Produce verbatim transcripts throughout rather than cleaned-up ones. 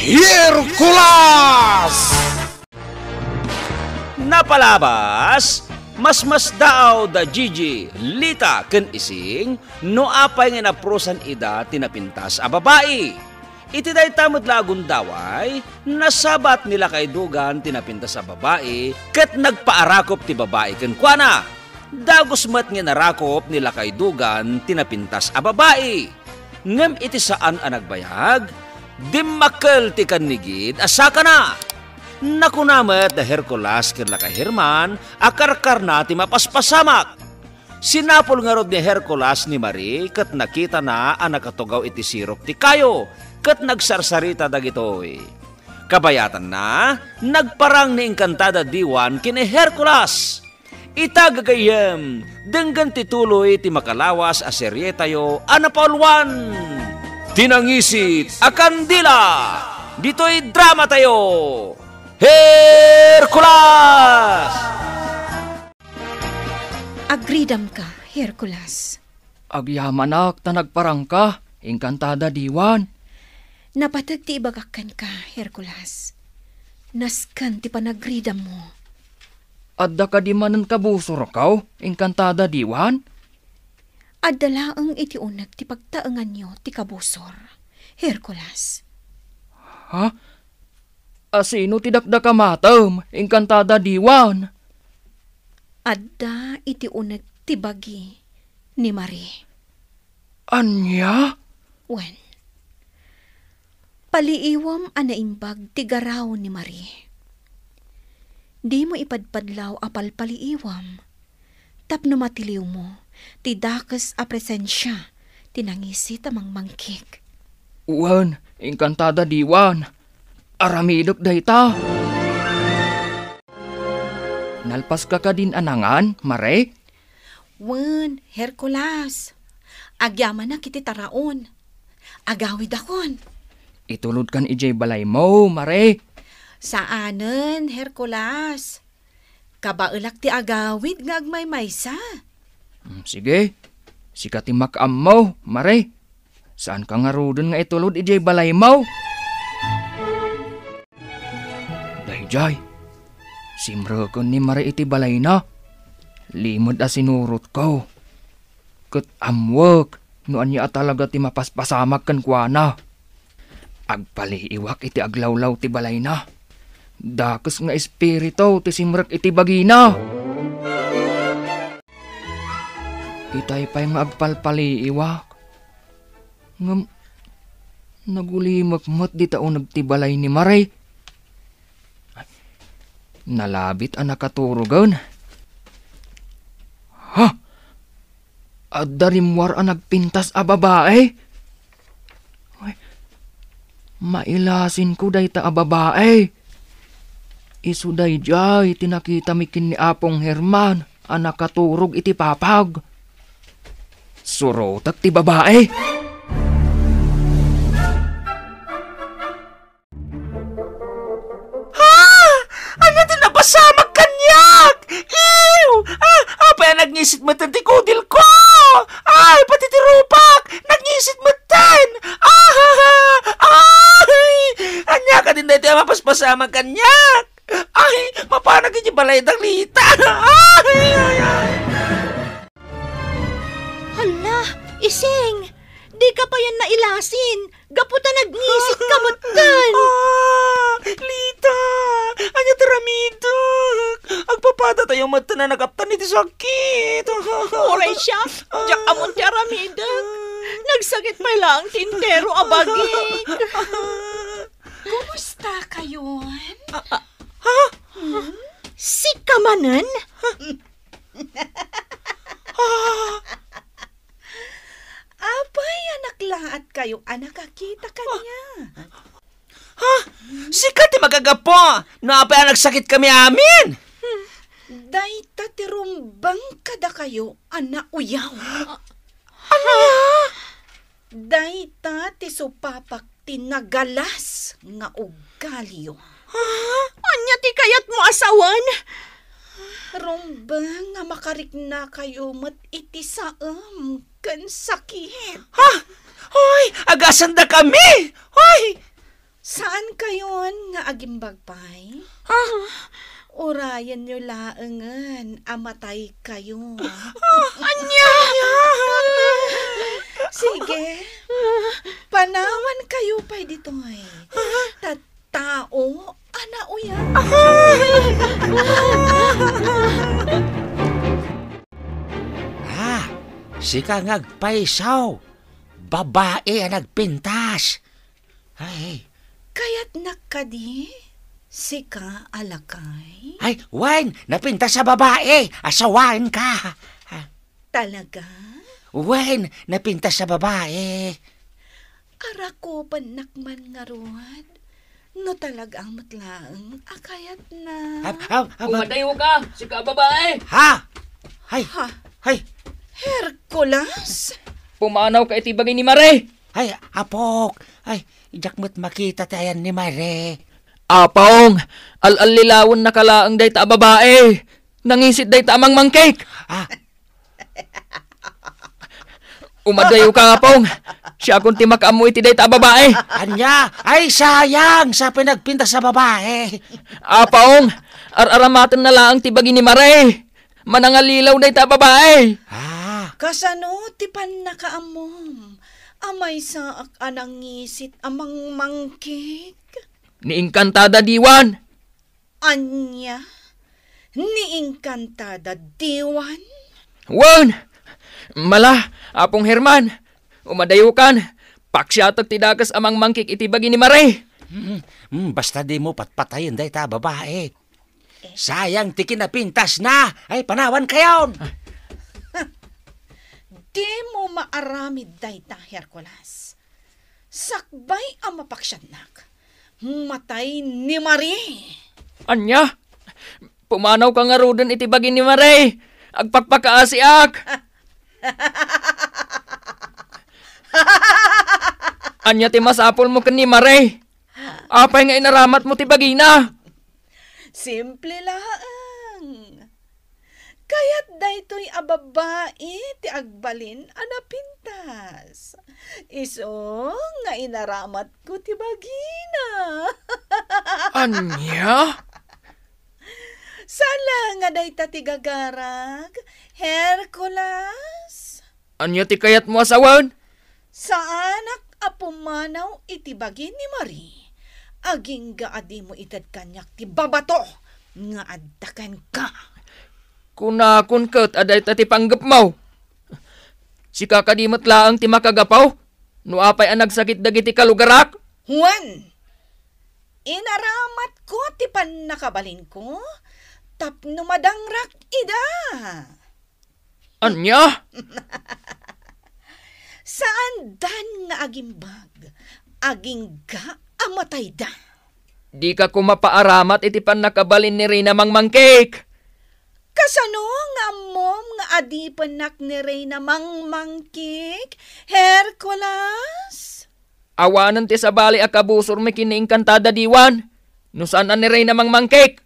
Hercules! Napalabas, masmasdaaw da Gigi, Lita, ken Ising no apay nga inaprusan ida ti napintas a babai. Iti dayta met la a gundaway, nasabat ni Lakay Dugan ti napintas a babai ket nagpaarakop ti babai kenkuana. Dagus met nga inarakop ni Lakay Dugan ti napintas a babai. Ngem iti saan a nagbayag, dimmakkel ti kannigid a sakana. Nakuna met da Hercules ken Lakay Herman a karkarna ti mapaspasamak. Sinapul ngarud ni Hercules ni Marie ket nakitana a nakatugaw iti sirok ti kayo ket nagsarsarita dagitoy. Kabayatanna, nagparang ni Encantada Diwan ken ni Hercules. Ita gagayyem, denggen ti tuloy ti makalawas a serietayo a napauluan, Ti Nangisit a Kandila, ditoy dramatayo, Hercules! Agridamka, Hercules. Agyamanak ta nagparangka, Encantada Diwan. Napateg ti ibagak kenka, Hercules. Nasken ti panagridammo. Adda kadi manen kabusorko, Encantada Diwan? Adda laeng iti uneg ti pagtaenganyo ti kabusor, Hercules. Ha? Asino ti dakdakamatem, Encantada Diwan? Adda iti uneg ti bagi ni Marie. Ania? Wen, paliiwem a naimbag ti garaw ni Marie. Dimo ipadpadlaw a palpaliiwem tapno matiliwmo ti dakes a presensia ti nangisit a mangmangkik. Wen, Encantada Diwan, aramidek dayta. Nalpaska kadin a nangan, Marie? Wen, Hercules, agyamanak iti taraon. Agawidakon. Itulodkan idiay balaymo, Marie. Saanen, Hercules. Kabaelak ti agawid nga agmaymaysa. Mm, sige. Sika ti makaammo, Marie. Saanka ngaruden nga itulod idiay balaymo? Daydiay, simreken ni Marie iti balayna. Limed a sinurotko. Ket ammoek no ania a talaga ti mapaspasamak kenkuana. Agpaliiwak iti aglawlaw ti balayna. Dakes nga espiritu ti simrek iti bagina. Itay pay nga agpalpaliiwak. Ngem nagulimek met dita uneg ti balay ni Marie. Ay, nalabit a nakaturogen. Ha? Adda rimmuar a nagpintas a babai? Ay, mailasinko dayta a babai. Isu daydiay ti nakitami ken ni Apong Herman a nakaturog iti papag. Surotek ti babai. Ah! Ania ti napasamak kaniak? Ew! Ah, apay a nagngisit met ti kudilko? Ay, pati ti rupak, nagngisit metten! Ah! Ay! Ania kadin daytoy a mapaspasamak kaniak? Ay, mapanak iti balay da Lita. Ay, ay, ay. Hala, Ising! Dika payen nailasin, gapu ta nagngisit ka metten. Ah, Lita! Ania ti aramidek? Agpapadatayo metten a nakaptan iti sakit. Uray siak, diak ammon ti aramidek. Nagsakit pay laeng ti entero a bagik. Kumusta kayon? Ah, ah, ha? Hmm? Sika manen? Ah. Apay a naklaat kayo a nakakita kaniak? Ha? Sika ti makagapu no apay a nagsakit kami amin? Hmm. Dayta ti rumbeng kadakayo a nauyaw. Ania? Dayta ti supapak ti nagalas nga ugalio. Ha? Ania ti kayatmo a sawen? Rumbeng nga makariknakayo met iti saem ken sakit. Ha? Hoy, agasandakami! Hoy! Saan Agimbag pay? Ah. Urayenyo laengen a mataykayo. Ah, ania? Sige, panawankayo pay ditoy. Tattao a nauyat. Ah, sika nga agpayso. Babai a nagpintas. Ay. Kayatnak kadi? Sika a lakay? Ay, wen, napintas a babai. Asawaenka. Talaga? Wen, napintas a babai. Arakupennak man ngarud. No talaga met laeng a kayatna. Ab-, ab-, ab-, Umadayoka, sika a babai. Ha? Ay. Ha? Ay. Hercules? Pumanawka iti bagi ni Mare. Ay, apok. Ay, diak met makita ti ayan ni Mare. Apong, al-allilawennaka laeng dayta a babai. Nangisit dayta a mangmangkik. Ah. Umadayoka, Apong. Siakon ti makaammo iti dayta a babai. Ania? Ay, sayang sa pinagpintas a babai. Apong, ar-aramatenna laeng ti bagi ni Mare. Manangallilaw dayta a babai. Ah. Kasano ti pannakaammom a maysaak a nangisit a mangmangkik? Ni Encantada Diwan. Ania? Ni Encantada Diwan? Wen! Mala, Apong Herman, umadayokan. Paksiatek ti dakes a mangmangkik iti bagi ni Mare. Hmm, hmm, basta dimo patpatayen dayta a babai. Sayang ti kinapintasna. Ay, panawankayon. Dimo maaramid dayta, Hercules. Sakbay a mapaksiatnak, matay ni Mare. Ania? Pumanawka ngaruden iti bagi ni Mare. Agpakpakaasiak. Ania ti masapulmo ken ni Mare? Apay nga inaramatmo ti bagina? Simple laeng. Kayat daytoy a babai ti agbalin a napintas. Isu nga inaramatko ti bagina. Ania? Saan laeng nga dayta ti gagarag, Hercules? Ania ti kayatmo a sawen? Saanak a pumanaw iti bagi ni Mare. Agingga a dimo ited kaniak ti babato nga adda kenka. Kunakon ket a dayta ti panggepmo. Sika kadi met laeng ti makagapu no apay a nagsakit dagiti kalugarak? Wen, inaramatko ti pannakabalinko tapno madangrak ida. Ania? Saandan nga agimbag, agingga a matayda. Dika koma paaramat iti pannakabalin ni Reyna Mangmangkik. Kasano nga ammom nga adipennak ni Reyna Mangmangkik, Hercules? Awanen ti sabali a kabusormi ken ni Encantada Diwan, no saan a ni Reyna Mangmangkik.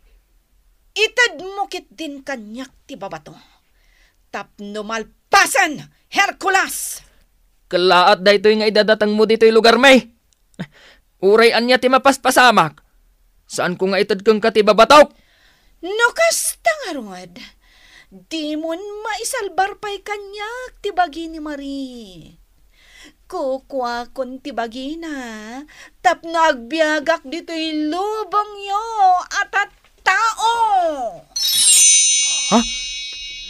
Itedmo ketdin kaniak ti babato tapno malpasen, Hercules! Kellaat daytoy nga idadatengmo ditoy lugarmi. Uray ania ti mapaspasamak, saanko nga ited kenka ti babatok. No kasta ngarud, dimon maisalbar pay kaniak ti bagi ni Mare. Kukuakon ti bagina tapno agbiagak ditoy lubongyo a tattao. Ha?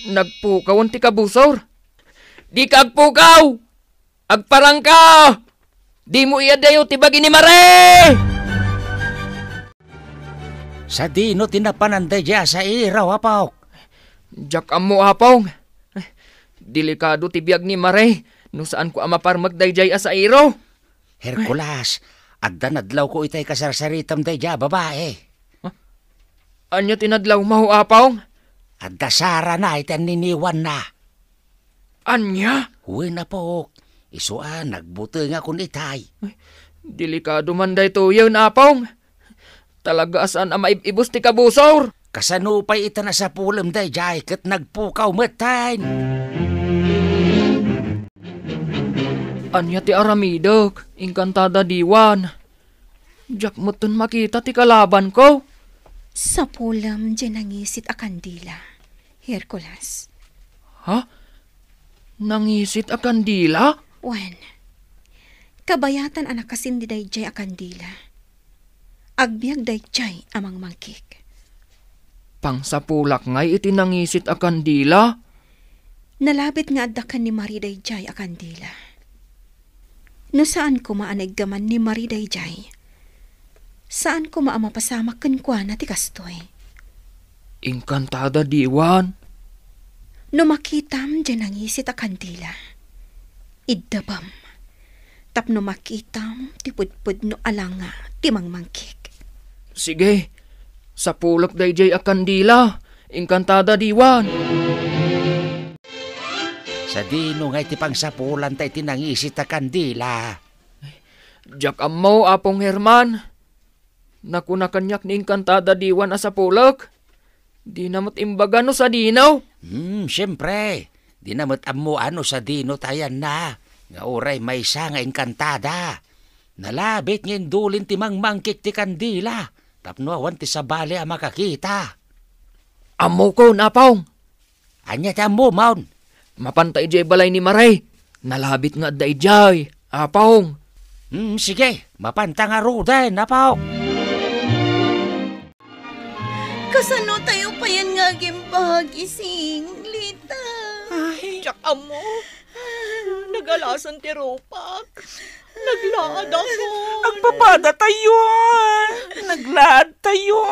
Nagpukawen ti kabusor? Dika agpukaw! Agparangka! Dimo iadayo ti bagi ni Mare! Sadino ti napanan daydiay a sairo, apok? Diak ammo, apong. Delikado ti biag ni Mare no saanko a maparmek daydiay a sairo. Hercules, adda nadlawko itay kasarsaritam daydiay a babai. Ania ti nadlawmo, apong? Adda sarana iti anniniwanna. Ania? Wen, apok. Isu a nagbutengakon itay. Ay, delikado man daytoyen, apong. Talaga a saan a maib-ibus ti kabusor. Kasano pay ita nasapulem daydiay ket nagpukaw metten? Ania ti aramidek, Encantada Diwan? Diak metten makita ti kalabanko. Sapulem diay nangisit a kandila, Hercules. Ha? Nangisit a kandila? Wen, kabayatan a nakasindi daydiay a kandila. Agbiag daydiay a mangmangkik. Pangsapulak ngay iti nangisit a kandila? Nalabit nga adda ken ni Marie daydiay a kandila. No saan koma a naiggaman ni Marie daydiay, saan koma a mapasamak kenkuana ti kastoy. Engkantada diwan. No makitam diay nangisit a kandila, iddebem. Tapno makitam ti pudpudno a langa ti mangmangkik. Sige, sapulek daydiay a kandila. Engkantada diwan. Sadino ngay ti pangsapulanta iti nangisit a kandila? Diak ammo, Apong Herman. Nakuna kaniak ni Engkantada diwan a sapulek. Dina met imbaga no sadino. Hmm, siempre. Dina met ammo a no sadino ti ayanna, nga uray maysa nga engkantada. Nalabit nga indulin ti mangmangkik ti kandila tapno awan ti sabali a makakita. Ammokon, Apong. Ania ti ammomon? Mapanta idiay balay ni Marie. Nalabit nga adda idiay, Apong. Hmm, sige, mapanta ngaruden, Apong. Kasano tayo payen nga agimbag, Ising, Lita? Ay. Diak ammo. Nagalasan ti rupak. Naglaad ako. Agpapada tayo. Naglaad tayo.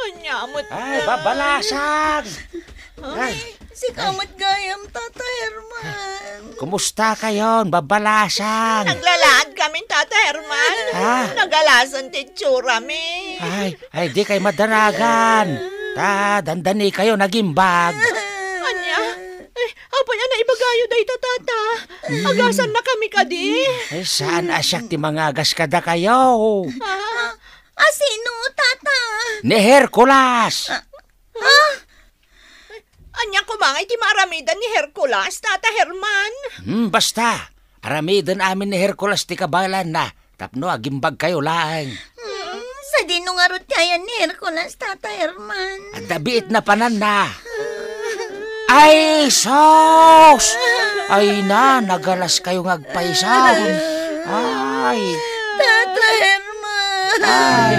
Ania met. Ay, babalasang. Ay. Sika met gayam, Tata Herman. Kumusta kayon, babalasang? Naglalaad kami, Tata Herman. Ah. Nagalasan ti itsura mi. Ay, ay, di kay madanagan. Ta, dandani kayo nagimbag. Ania? Eh, apay a naibagayo dayta, Tata? Agasan na kami kadi? Ay, saan a siak ti mangagas kadakayo? Ah? A sino, Tata? Ni Hercules! Ah, ah? Ania koma ngay ti maaramidan ni Hercules, Tata Herman? Hmm, basta. Aramiden amin ni Hercules ti kabaelanna. Tapno agimbagkayo laeng. Hmm, sadino ngarud ti ayan ni Hercules, Tata Herman? Adda biit na pananna. Ay, sus! Ay na, nagalas kayo nga agpaysa. Ay. Tata Herman! Ay.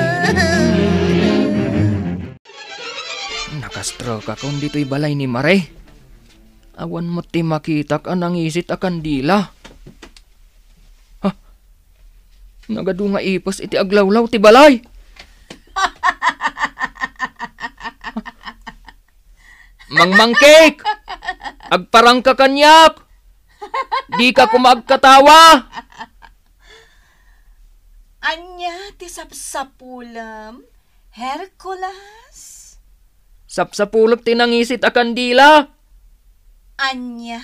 Nakastrokakon ditoy balay ni Marie. Awan met ti makitak a nangisit a kandila. Ha? Nagadu nga ipes iti aglawlaw ti balay. Mangmangkik! Agparangka kaniak! Dika koma agkatawa! Ania ti sapsapulem, Hercules? Sapsapulek ti nangisit a kandila. Ania?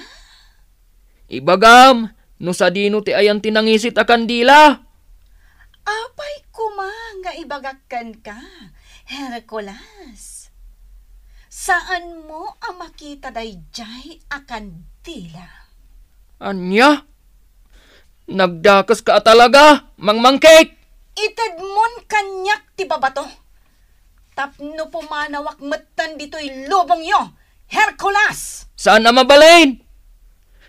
Ibagam, no sadino ti ayan ti nangisit a kandila? Apay koma nga ibagak kenka, Hercules? Saanmo a makita daydiay a kandila? Ania? Nagdakeska a talaga, mangmangkik! Itedmon kaniak ti babato. Tapno pumanawak metten ditoy lubongyo, Hercules! Saan a mabalin?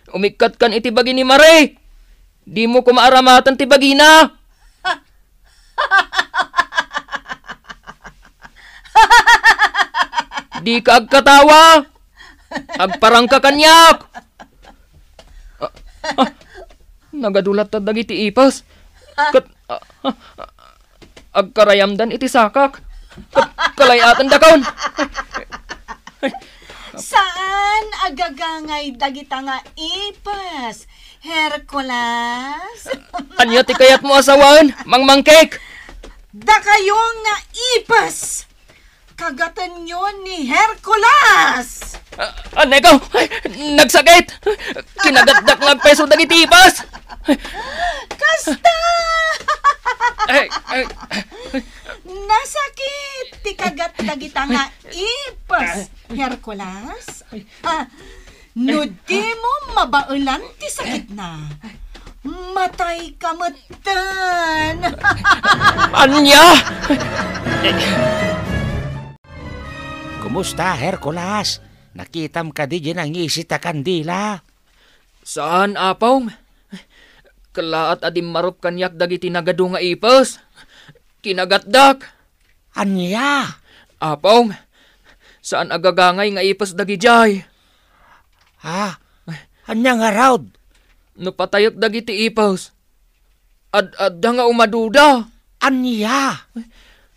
Umikkatkan iti bagi ni Marie. Dimo koma aramaten ti bagina. Dika agkatawa. Agparangka kaniak. Ah, ah, nagadu latta dagiti ipes. Ket, ah, ah, agkarayamdan iti sakak. Ket kalay-atendakon. Saan a gagangay dagita nga ipes, Hercules? Ania ti kayatmo a sawen, mangmangkik? Dakayo nga ipes! Kagatenyo ni Hercules! Ah, aneko! Ay, nagsakit! Kinagatdak nga agpayso dagiti ipes! Kasta! Ay, ay. Nasakit ti kagat dagita nga ipes, Hercules. Ah, no dimo mabaelan ti sakitna, Matay ka metten! Ania? Kumusta, Hercules? Nakitam kadi diay nangisit a kandila? Saan, Apong. Kellaat a dimmarup kaniak dagiti nagadu nga ipes. Kinagatdak. Ania? Apong, saan a gagangay nga ipes dagidiay. Ha? Ania ngarud? No patayek dagiti ipes, ad-adda nga umaduda. Ania?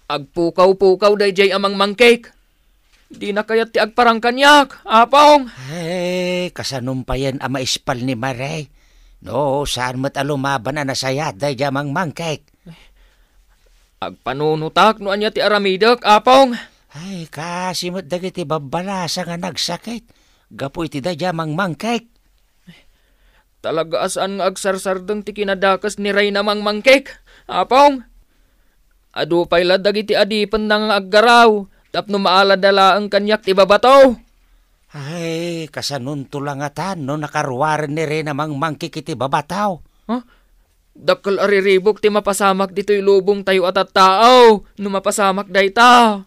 Agpukaw-pukaw daydiay a mangmangkik. Dina kayat ti agparang kaniak, Apong. Ay, kasanom payen a maispal ni Mare? No, saan met a lumaban a nasayaat daydiay a mangmangkik? Agpanunotak no ania ti aramidek, Apong. Ay, kaasi met dagiti babbalasa nga nagsakit gapu iti daydiay a mangmangkik. Talaga a saan nga agsarsardeng ti kinadakes ni Reyna Mangmangkik, Apong. Adu pay la dagiti adipenna nga aggaraw tapno maalada laeng kaniak ti babato. Ay, kasanonto la ngatan no nakaruaren ni Reyna Mangmangkik iti babato? Huh? Dakkel a riribuk ti mapasamak ditoy lubongtayo a tattao no mapasamak dayta.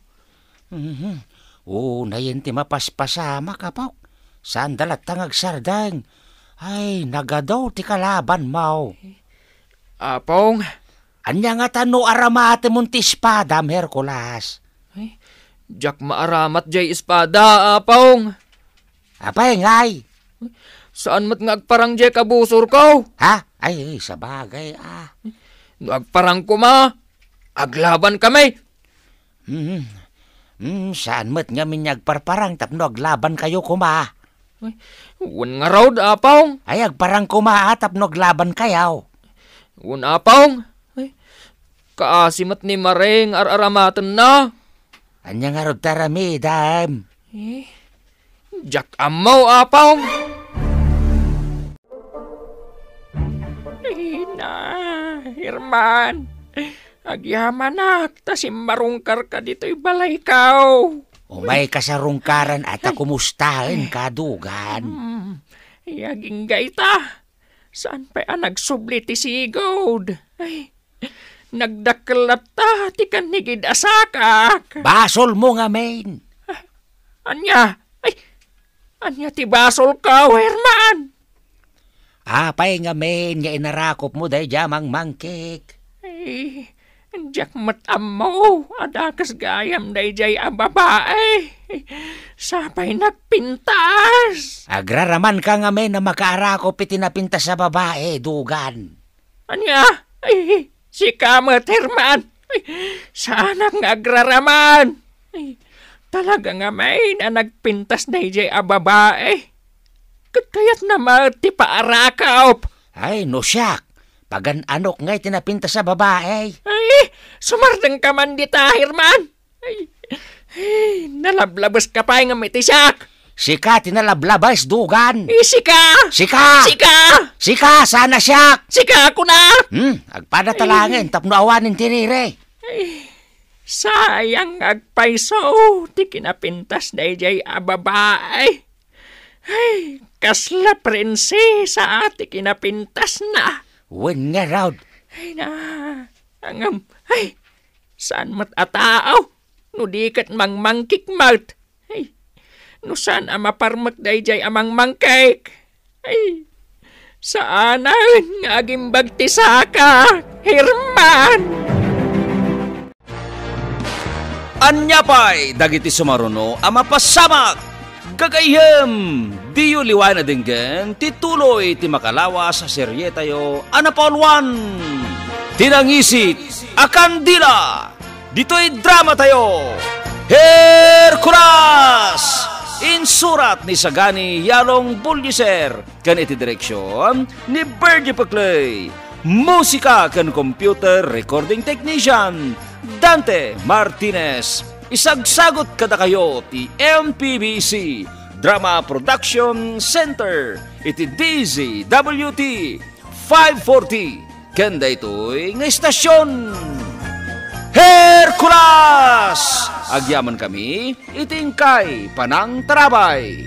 Mhm. Unayen ti mapaspasamak, Apok. Saanda latta nga agsardeng. Ay, nagadu ti kalabanmo. Apong. Ania ngata no aramatemon ti espadam, Hercules? Ay, diak maaramat diay espada, Apong. Apay ngay? Saan met nga agparang diay kabusorko? Ha? Ay, sabagay, ah. No agparang koma, aglabankami. Hmm. Hmm, saan met ngamin nga agparparang tapno aglabankayo koma? Ay, wen ngarud, Apong. Ay, agparang koma, ah, tapno aglabankayo. Wen, Apong. Ay, kaasi met ni Mare nga ar-aramatenna. Ania ngarud ti aramidem? Eh, diak ammo, Apong. Ay na, Herman. Agyamanak ta simmarungkarka ditoy balayko. Umayka sa rungkaran a ta kumustaenka, Dugan? Hmm, ay, agingga ita. Saan pay a nagsubli ti sigud? Ay, nagdakkel latta ti kannigid a sakak. Basolmo ngamin. Ania? Ay, ania ti basolko, Herman? Apay ngamin nga inarakopmo daydiay a mangmangkik? Ay, diak met ammo a dakes gayam daydiay a babai. Sapay nagpintas. Agraramanka ngamin a makaarakop iti napintas a babai, Dugan. Ania? Ay, sika met, Herman. Ay, saanak nga agraraman. Ay, talaga ngamin a nagpintas daydiay a babai. Ket kayatna met ti paarakop. Ay, no siak, pagan-anok ngay ti napintas a babai. Ay, sumardengka man dita, Herman. Ay, ay, nalablabes ka pay ngem iti siak. Sika ti nalablabes, Dugan. Eh, sika! Sika! Sika! Sika, sana siak! Sika, kuna! Hmm, agpada ta laengen tapno awanen ti riri. Ay, sayang nga agpayso ti kinapintas daydiay a babai. Ay, kasla prinsesa ti kinapintasna. Wen ngarud. Ay na, ngem, ay, saan met a tao, no di ket mangmangkik met. Ay, no saan a maparmek daydiay a mangmangkik. Ay, saanen nga agimbag ti saka, Herman! Ania pay dagiti sumaruno a mapasamak? Gagayyem, diyo liwayan a denggen ti tuloy ti makalawas a serietayo a napauluan, Ti Nangisit a Kandila. Ditoy dramatayo, Hercules! Insurat ni Sagani Yalong Bulldozer ken iti direksion ni Virgie Peclay. Musika ken computer recording technician, Dante Martinez. Isagsagut kadakayo ti M P B C Drama Production Center iti D Z W T five forty ken daytoy nga istasyon. Hercules! Agyamankami iti inkay panangtarabay.